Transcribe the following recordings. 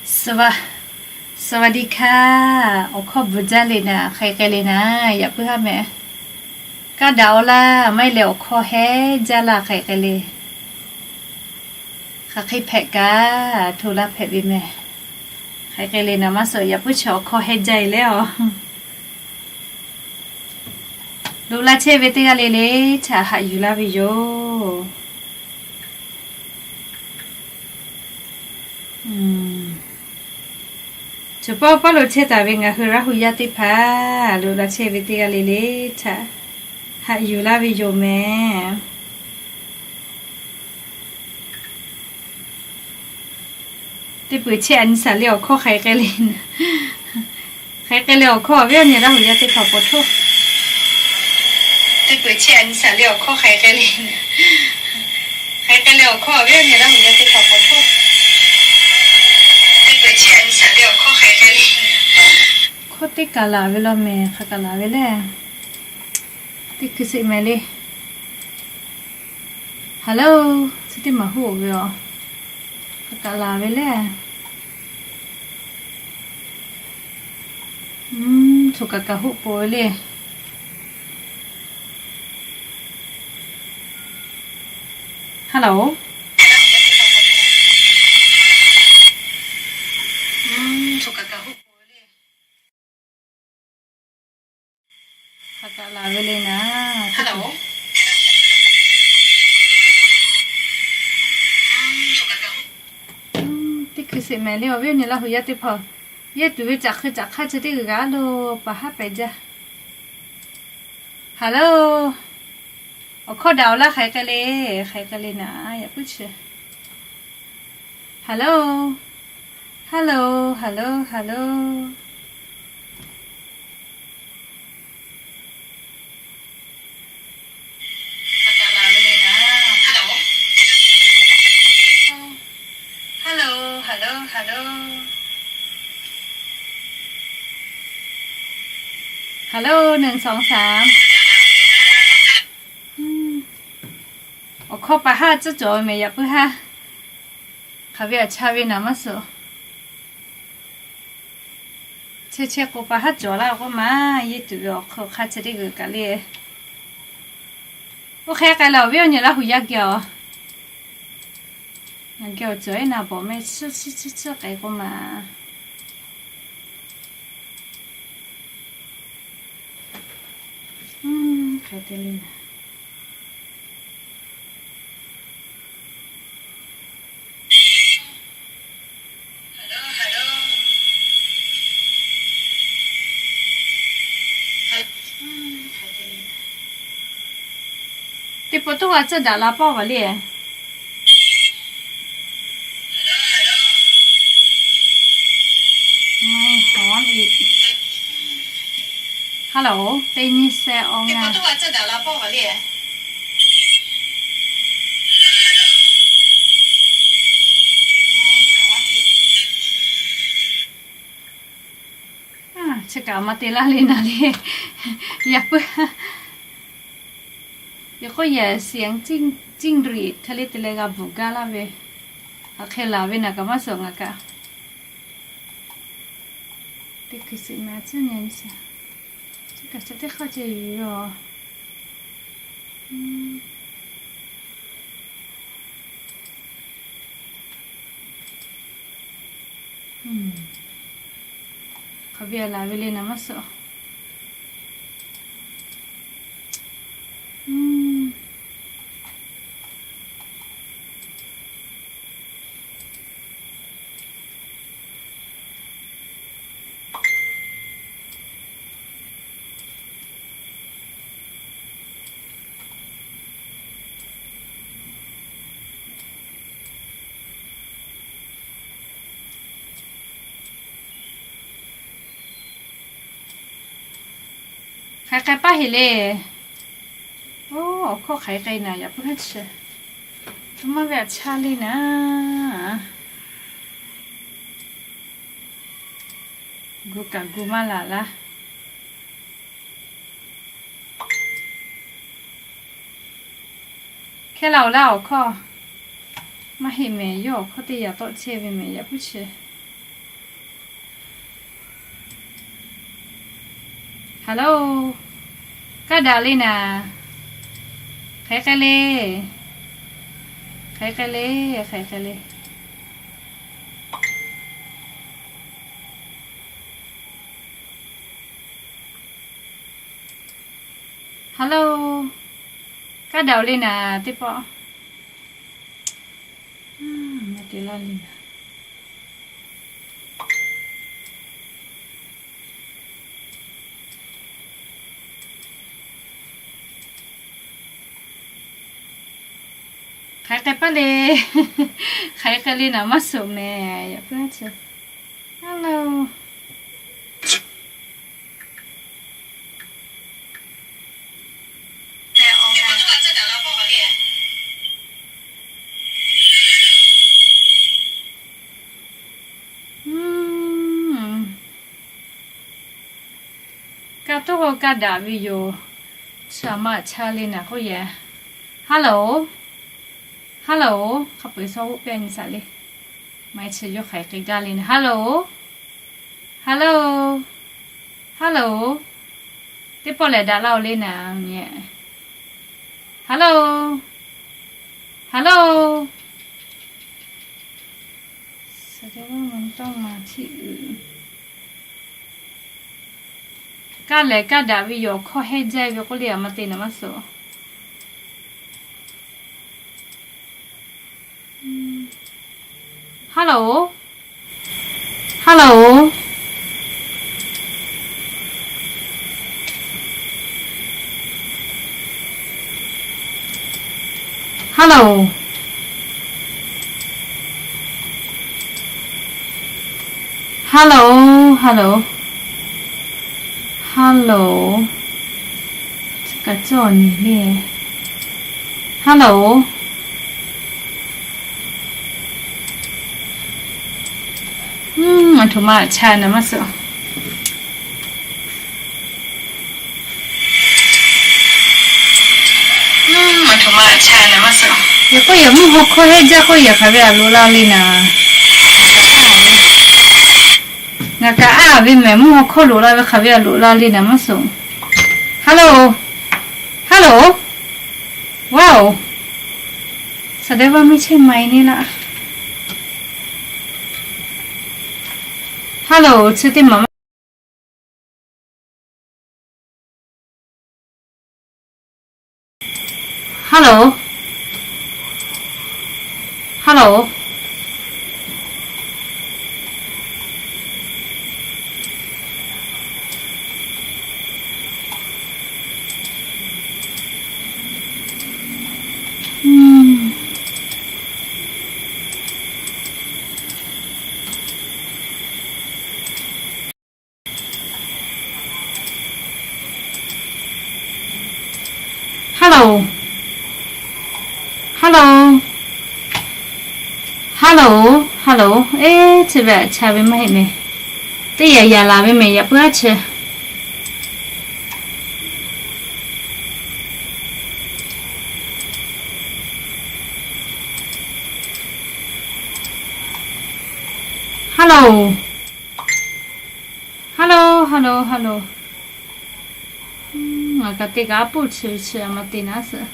สวัสดีค่ะ awˬ hkawˇ bvuhˬ jaˇ le naˍ, hk'aˬ hk'e le naˍ, yaꞈ puiˉ haˉ mehˍ. Kaˇ daꞈ-oˬ laˇ, maˇ heˆ leh awˬ hkawˇ hehnˇ jaˇ laˇ, hk'aˬ hk'e le. Hk'aˬ hk'e hpehꞈ kaꞈ, hto laˇ hpehꞈ ve mehˍ. Hk'aˬ hk'e le naˍ, maˇ suhˍ yaꞈ puiˉ chi awˬ hkawˇ hehnˇ jaˇ e leh-aˬ. Lo laˇ chehˇ ve teˇ g'aˇ le le htaꞈ haꞈ yuˬ laˇ ve yoˬ. Chaw pawˆ pawˆ lo chehˇ taˍ ve ngaˬ hui Laˇ hu yaˇ teˇ hpaˍ, lo laˇ chehˇ ve teˇ g'aˇ le le htaꞈ haꞈ yuˬ laˇ ve yoˬ mehˍ. Teˇ peuˬ chehˇ a nyi saˍ le awˬ hkawˇ hk'aˬ hk'e le, hk'aˬ hk'e le awˬ hkawˇ awˬ viˉ awˬ nyi Laˇ hu yaˇ teˇ hpaˍ pa htoˇ. Teˇ peuˬ chehˇ a nyi saˍ le awˬ hkawˇ hk'aˬ hk'e le, hk'aˬ hk'e le awˬ hkawˇ awˬ viˉ awˬ nyi Laˇ hu yaˇ teˇ hpaˍ pa htoˇ. Teˇ peuˬ chehˇ a nyi saˍ le awˬ hkawˇ hk'aˬ hk'e le. Hkawˇ teˇ kaˬ laˬ ve law mehˍ, hk'aˬ kaꞈ laˬ ve le. Teˇ hkui sheˍ mehˍ le. Hello, chi teˇ maˬ hoˆ ve aˬ. Hk'aˬ kaꞈ laˬ ve le. Choˬ kaꞈ kaꞈ hoˆ po ve le. Hello. Choˬ kaꞈ kaꞈ hoˆ po ve le. Hk'aˬ kaꞈ laˬ ve le naˍ. Teˇ hkui sheˍ mehˍ le awˬ viˉ awˬ nyi Laˇ hu yaˇ teˇ hpaˍ, yehˇ tuˬ ve caꞈ hk'e caꞈ hk'aˇ chi teˇ g'uiˬ g'a lo paˍ haˉ pehˍ jaˇ. Hello. Awˬ hkawˇ daꞈ-oˬ laˇ, hk'aˬ hk'e le, hk'aˬ hk'e le naˍ, yaꞈ puiˉ chi. Hello. Hello, hello, hello. Hello, hello, hello. Hello, หนึ่ง สอง สาม. Awˬ hkawˇ pa haˉ tcuhˉ cawˬ ve mehˍ yaꞈ puiˉ haˉ. Hk'aˬ ve aꞈ cha ve naˍ maˇ suhˍ. Chehˇ chehˇ k'o pa haˉ cawˬ laˇ k'oˆ ma, yehˇ tuˬ ve awˬ hk'aw hk'aˇ chi teˇ g'uiˬ kaꞈ le. Oˇ hk'e k'ai leh awˬ viˉ awˬ nyi Laˇ hu yaˇ geh aˬ. Ngaˬ geh awˬ cawˬ eˉ naˍ bawˬ meh tsuhˇ tsuhˇ tsuhˇ tsuhˇ k'ai k'oˆ ma. Hk'e te le. Teˇ pawˆ toˇ g'a tcuhˇ daꞈ la pawˆ vaˬ le. Hello, teˇ nyi seh awˬ ngaˬ. Chi kaꞈ maˇ te laˇ le naˍ le. Yaꞈ puiˉ. Yaꞈ k'oˆ yehˬ เสียงจิ้งหรีด hk'e le te leh g'a bvuhˬ gaˇ laˇ ve. Hk'aˬ hk'e laˬ ve naˍ kaꞈ maˇ suhˍ ngaˬ kaꞈ. Teˇ hkui sheˍ mehˍ tcuhˉ nyi sa. Chi kaꞈ chi teˇ hk'aˇ ceh yoˬ yoˬ. Hk'aˬ ve laˬ ve le naˍ maˇ suhˍ. Hk'aˬ hk'e paˇ heˍ le. Oˇ, awˬ hkawˇ hk'aˬ hk'e k'ai naˍ, yaꞈ puiˉ haˉ chi. Maˇ ve aꞈ cha le naˍ. Gu kaꞈ gu maˇ laˬ laˇ. Hkehˇ la-oˬ laˇ awˬ hkawˇ. Maˇ heˆ mehˍ, yawˇ awˬ hkawˇ teˇ yaꞈ tawˆ chehˇ ve mehˍ, yaꞈ puiˉ chi. Hello, kaˇ daꞈ le naˍ. Hk'aˬ hk'e le, hk'aˬ hk'e le, hk'aˬ hk'e le. Hello, kaˇ daꞈ le naˍ teˇ pawˆ. Maˇ te laˇ le naˍ. Hk'aˬ hk'e paˇ le, hk'aˬ hk'e le naˍ maˇ suhˍ mehˍ yaꞈ puiˉ aˉ chi. Hello. Kaˇ toˆ k'o kaˇ daꞈ ve yoˬ. Chi a maˇ cha le naˍ k'oˆ yehˬ. Hello, hello, hk'a peu-eˬ shaw hoˆ pehˇ nyi shaˍ le. Maˇ heˆ chi yawˇ hk'aˬ hk'e gaˇ le naˍ. Hello, hello, hello. Teˇ pawˆ lehˬ daꞈ laˇ-oˬ le naˍ nyi. Hello, hello. Kaˇ lehˬ kaˇ daꞈ ve yoˬ, hkawˇ hehnˇ jaˇ ve k'oˆ le, a maˇ te naˍ maˇ suhˍ. Hello, hello, hello, hello, hello, hello. Kaꞈ cawˇ nyi le. Hello. Aˬ htoꞈ ma cha naˍ maˇ suhˍ. Yaꞈ k'oˆ yehˬ mvuhˇ haw hkawˇ hehnˇ jaˇ k'oˆ yehˬ hk'aˬ ve a loꞈ la le naˍ. Ngaˬ kaꞈ a ve mehˍ mvuhˇ haw hkawˇ loꞈ la ve hk'aˬ ve a loꞈ la le naˍ maˇ suhˍ. Hello, hello, wow. Saˍ dehˇ vaˇ miˇ chehˇ ma e neˇ laˇ. Hello, chi teˇ maˬ maˇ. Hello, hello. Hello, hello, hello, hello. Eˇ, chi ve a cha ve maˇ heˆ mehˍ. Teˇ yaꞈ yaꞈ laˬ ve mehˍ yaꞈ puiˉ aˉ chi. Hello, hello, hello, hello. Ngaˬ kaꞈ te kaꞈ a poˆ chi ve chi a maˇ te naˍ suhˍ.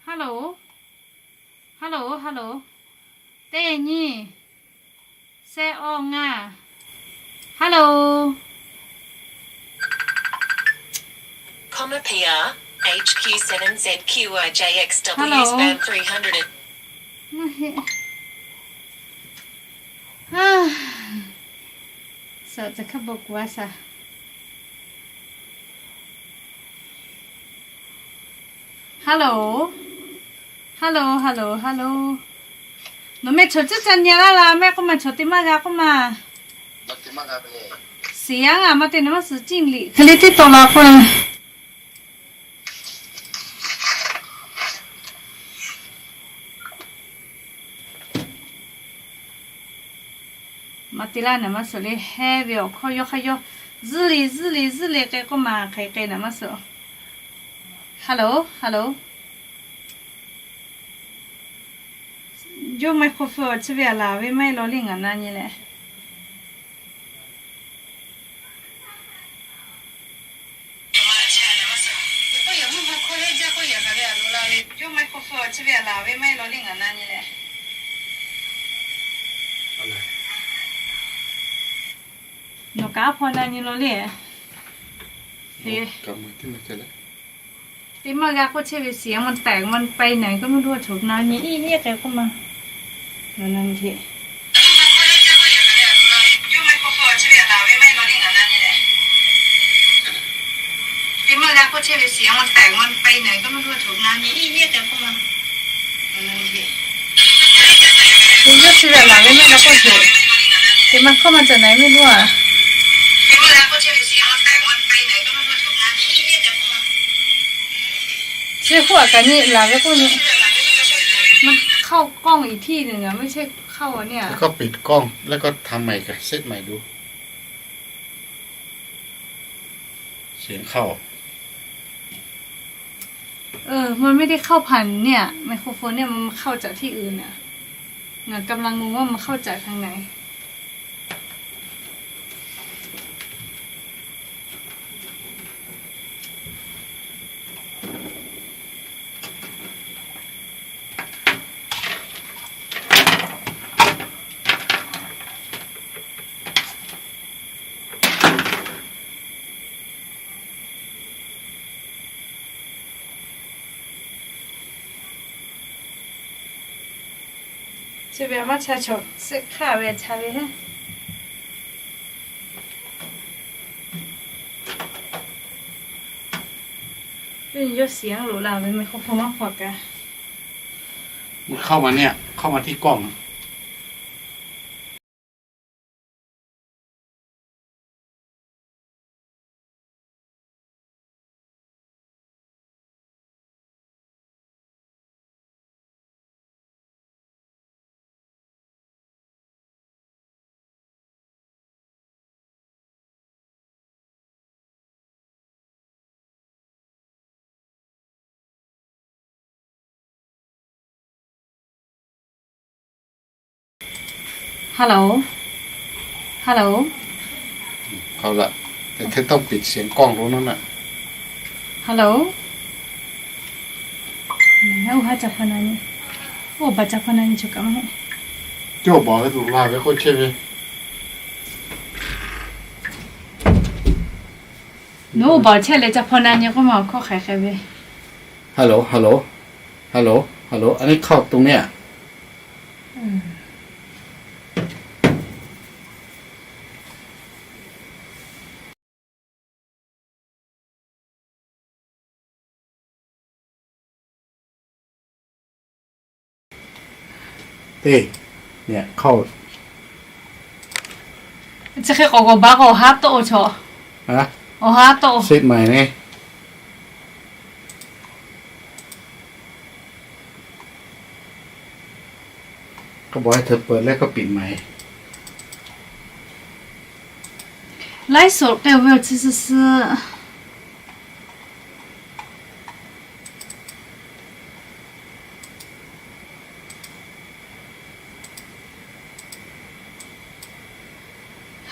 Hello, hello, hello. Teˇ nyi, shehˆ awˇ ngaˇ. Hello. Comma P R, H Q seven Z Q Y J X W, hello, band three hundred. Maˇ heˆ. Suhˍ ca hk'a bvuhꞈ k'oˆ a shaˍ. Hello, hello, hello, hello. Nawˬ meh chaw cuˉ ca nyi laˇ la mehˆ k'oˆ ma, chaw te maˇ g'a k'oˆ ma. Shiˍ yaˇ ngaˬ maˇ te naˍ maˇ suhˍ, Ciˇ liꞈ hk'e le teˇ taw la k'oˆ la. Maˇ te laˇ naˍ maˇ suhˍ le, heh ve awˬ hkawˇ yawˇ hk'aˇ yawˇ zuhˇ le zuhˇ le zuhˇ le k'ai k'oˆ ma, hk'aˬ hk'e naˍ maˇ suhˍ. Hello, hello. Yawˇ microphone chi ve a laˬ ve maˇ heˆ law le ngaˬ na nyi leh. Yawˇ microphone chi ve a laˬ ve maˇ heˆ law le ngaˬ na nyi leh. Nawˬ kaꞈ a hpaw na nyi law le. Teˇ maˇ g'a k'oˆ chehˇ ve เสียงมันแตก มันไปไหนก็ไม่รู้ ถูก na nyi iˉ iˉ k'ai k'oˆ ma. Ngaˬ na nyi. Teˇ maˇ g'a k'oˆ chehˇ ve เสียงมันแตก มันไปไหนก็ไม่รู้ ถูก na nyi iˉ iˉ k'ai k'oˆ ma. Ngaˬ na nyi. Teˇ yawˇ chi ve a laˬ ve maˇ heˆ law k'oˆ hk'e. Teˇ maˇ hkawˇ maˇ cawˬ na maˇ heˆ law. Chi hk'oˆ a kaꞈ nyi laˬ ve k'oˆ nyi. มันเข้ากล้องอีกที่หนึ่งอะ ไม่ใช่เข้าอันเนี้ย แล้วก็ปิดกล้อง แล้วก็ทำใหม่ค่ะ เซตใหม่ดู เสียงเข้า เออ มันไม่ได้เข้าผ่านเนี่ย ไมโครโฟนเนี่ย มันเข้าจากที่อื่นน่ะ เนี่ย กำลังงงว่ามันเข้าจากทางไหน Chi ve a maˇ cha chaw shehˆ hk'aˇ ve a cha ve heˆ. Teˇ nyi yawˇ เสียง loꞈ la ve ไมโครโฟน maˇ hpaw kaꞈ. มันเข้ามาเนี่ย เข้ามาที่กล้อง Hello, hello. เอาละ แต่เธอต้องปิดเสียงกล้องตรงนั้นน่ะ Hello. โอ้ ฮะ จับพนันนี่ โอ้ บัตรจับพนันนี่ โจ้บอกให้ถูกลาไปโคตรเช่นเลย โน้ บอกแช่เลย จับพนันนี่ก็มาข้อไขใครเว้ย ฮัลโหล ฮัลโหล ฮัลโหล ฮัลโหล อันนี้เข้าตรงเนี้ย อืม Teˇ, nyi hk'aˇ. Chi hk'e k'awꞈ k'awꞈ ba k'o awˬ ha tawˆ-o chaw. Ha? Awˬ ha tawˆ-o. Set ใหม่ ne. K'o bawˬ hteh peuˬ leh k'o piꞈ maˍ. Laiˉ soˍ k'ai ve awˬ chi suh suh.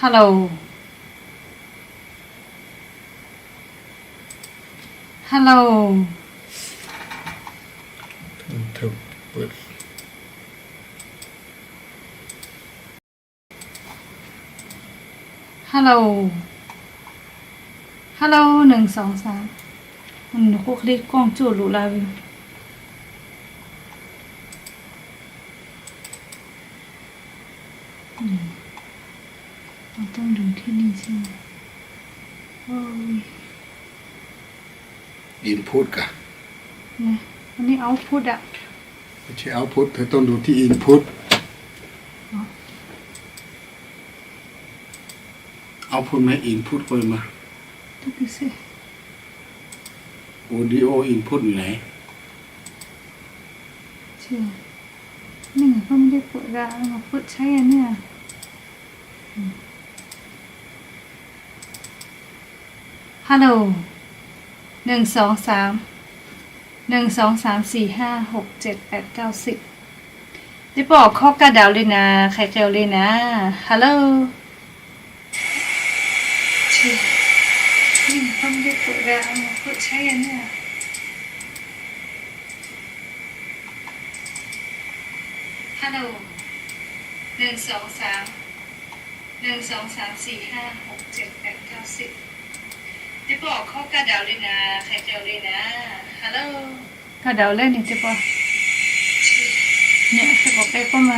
Hello. Hello. Hello. Hello, หนึ่ง สอง สาม. Nawˬ k'oˆ hk'e le กล้อง cawˬ loꞈ la ve. เอาต้องดูที่นี่ใช่ไหม โอ้ย Input กะ นะ อันนี้ output อะ ไม่ใช่ output เธอต้องดูที่ input อ๋อ output ไหม input ค่อยมา ต้องไปสิ Audio input อยู่ไหน เชื่อ นี่ไง ก็ไม่ได้เปิดอะ มาเปิดใช้อันเนี้ย อืม ฮัลโหล หนึ่ง สอง สาม. หนึ่ง สอง สาม สี่ ห้า หก เจ็ด แปด เก้า สิบ Teˇ pawˆ awˬ hkawˇ kaˇ daꞈ-oˬ le naˍ, hk'aˬ hk'e-oˬ le naˍ. Hello. Hello. หนึ่ง สอง สาม หนึ่ง สอง สาม สี่ ห้า หก เจ็ด แปด เก้า สิบ Teˇ pawˆ awˬ hkawˇ kaˇ daꞈ-oˬ le naˍ, hk'aˬ hk'e-oˬ le naˍ. Hello. Kaˇ daꞈ-oˬ le nyi teˇ pawˆ. Nyi hk'e k'awꞈ k'ai k'oˆ ma.